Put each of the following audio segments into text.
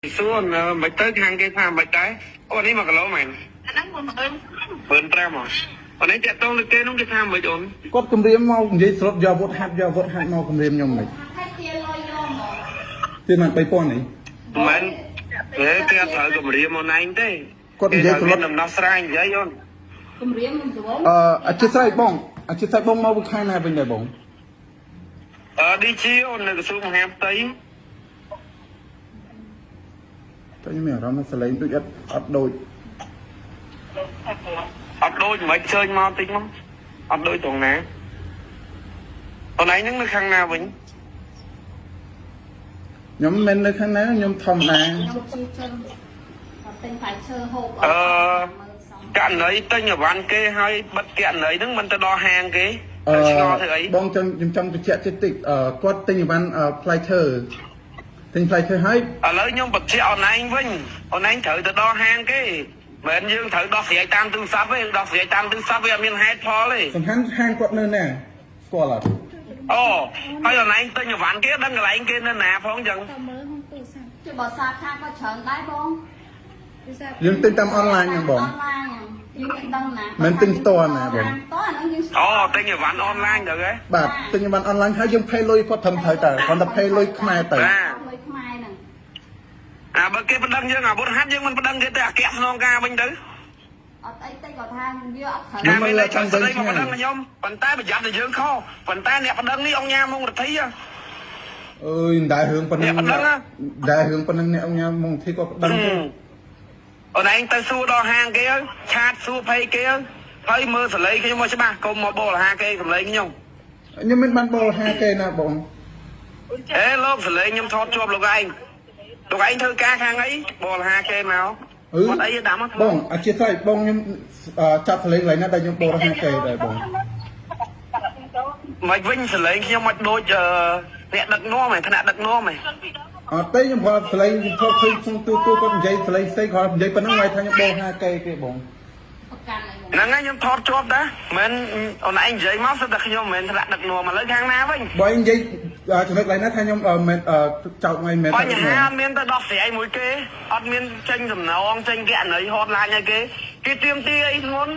សួរមិនទៅខាងគេថាមិនដែរអូនេះ1គីឡូមែន អាហ្នឹង10000 15,000ហ៎អូនឯងតាក់តងទៅគេនោះគេថាមិនអូន គាត់គម្រាមមកនិយាយស្រុតយកអាវុធហាត់យកអាវុធហាត់មកគម្រាមខ្ញុំមិន ហើយទាលុយយកមក ទៀតបាន3000នេះ មិនទេគេអត់ត្រូវគម្រាមអូនឯងទេ គាត់និយាយស្រុត ដំណោះស្រាយនិយាយអូន គម្រាមមិនស្រួល អឺអធិស្ឋានបងអធិស្ឋានបងមកពីខាងណាវិញដែរបង អឺ DG អូននៅក្រសួងមហាផ្ទៃ តែខ្ញុំមានអារម្មណ៍ថាសលេងដូចអត់អត់ដូច អត់ដូចមិនជើញមកតិចមកអត់ដូចត្រង់ណាអូនឯងហ្នឹងនៅខាងណាវិញ ខ្ញុំមិនមែននៅខាងណាខ្ញុំធម្មតា ខ្ញុំជិះជនគាត់ទិញផ្លែឈើហូប អឺករណីទិញអវ៉ាន់គេហើយបិទករណីហ្នឹងមិនទៅដល់ហាងគេ អឺ ទៅឆ្ងល់ធ្វើអី បងចង់ខ្ញុំចង់បញ្ជាក់តិចតិចអឺគាត់ទិញអីវ៉ាន់អឺផ្លែឈើទិញផ្លែឈើហើយ ឥឡូវខ្ញុំបញ្ជាក់អូនឯងវិញអូនឯងត្រូវទៅដល់ហាងគេមិនមែនយើងត្រូវដោះស្រាយតាមទូរស័ព្ទទេដោះស្រាយតាមទូរស័ព្ទវាអត់មានហេតុផលទេ សំខាន់ហាងគាត់នៅណាស្គាល់អត់ អូហើយអូនឯងទិញអវ៉ាន់គេដឹងកន្លែងគេនៅណាផងចឹង តើមើលក្នុងទូរស័ព្ទ ជួយបើសាខាក៏ច្រើនដែរបង ទូរស័ព្ទ យើងទិញតាមអនឡាញហ្នឹងបង អនឡាញយើងមិនដឹងណា មិនទិញផ្ទាល់ណាបង ផ្ទាល់អាហ្នឹងយើង អូទិញអវ៉ាន់អនឡាញទៅហ៎ បាទទិញអីវ៉ាន់អនឡាញហើយយើង pay លុយគាត់ត្រឹមត្រូវតើគ្រាន់តែ pay លុយខ្មែរទៅ បាទ លុយខ្មែរហ្នឹង អាបើគេប្តឹងយើងអាវុធហាត់យើងមិនប្តឹងគេទេអាគៈស្នងការវិញទៅ អត់អីទេគាត់ថាវាអត់ត្រូវ អាមានតែចង់ស្ដីមកប្តឹងខ្ញុំប៉ុន្តែប្រយ័ត្នតែយើងខុសប៉ុន្តែអ្នកប្តឹងនេះអង្គញាមងរទ្ធីហ៎ អើយមិនដែលរឿងប៉ុណ្ណឹង អ្នកប្តឹងហ៎ ដែលរឿងប៉ុណ្ណឹងអ្នកអង្គញ៉ាំមកធីគាត់ប្តឹងទេ អូនឯងទៅសួរដល់ហាងគេហើយឆាតសួរភ័យគេហើយហើយមើលសលេងខ្ញុំមកច្បាស់កុំមកបលហាគេសម្លេងខ្ញុំ ខ្ញុំមិនបានបលហាគេណាបង អេលោកសលេងខ្ញុំថតជាប់លោកឯងលោកឯងធ្វើការខាងអីបលហាគេមក អឺ អត់អីទេដាំមក បងអធិស្ឋានបងខ្ញុំអឺចាប់សលេងកន្លែងណាដែលខ្ញុំបលហាគេដែរបង មិនវិញសលេងខ្ញុំមកដូចអឺអ្នកដឹកនាំឯងថ្នាក់ដឹកនាំឯង អត់ទេខ្ញុំគាត់សលេងខ្ញុំធ្លាប់ឃើញក្នុងទូទូគាត់និយាយសលេងផ្សេងគាត់និយាយប៉ុណ្ណឹងហើយថាខ្ញុំបលហាគេគេបង ប្រកាន់អី ហ្នឹងហើយខ្ញុំថតជាប់ដែរមិនអូនឯងនិយាយមកសិតតែខ្ញុំមិនមែនថ្នាក់ដឹកនាំឥឡូវខាងណាវិញ បើឯងនិយាយអឺចំណុចកន្លែងណាថាខ្ញុំអឺមិនអឺចោតថ្ងៃមិន បញ្ហាអត់មានទៅដោះស្រាយមួយគេអត់មានចេញសំណងចេញកណីហត់ឡាញឲ្យគេគេទៀមទាអីធ្ងន់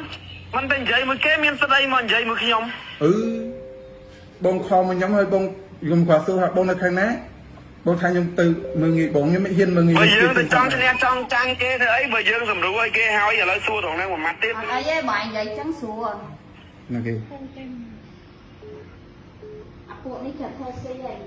មិនទៅនិយាយមួយគេមានស្ដីមកនិយាយមួយខ្ញុំ អឺបងខំមកខ្ញុំហើយបងខ្ញុំគាត់សួរថាបងនៅខាងណាបងថាខ្ញុំទៅមើលងាយបងខ្ញុំមិនហ៊ានមើលងាយ បើយើងទៅចង់ឈ្នះចង់ចាញ់គេធ្វើអីបើយើងសម្រួលឲ្យគេហើយឥឡូវសួរត្រង់ហ្នឹងមួយម៉ាត់ទៀត អត់អីទេបើឯងនិយាយចឹងស្រួល ណាគេ អាពួកនេះចេះធ្វើស៊ីហើយ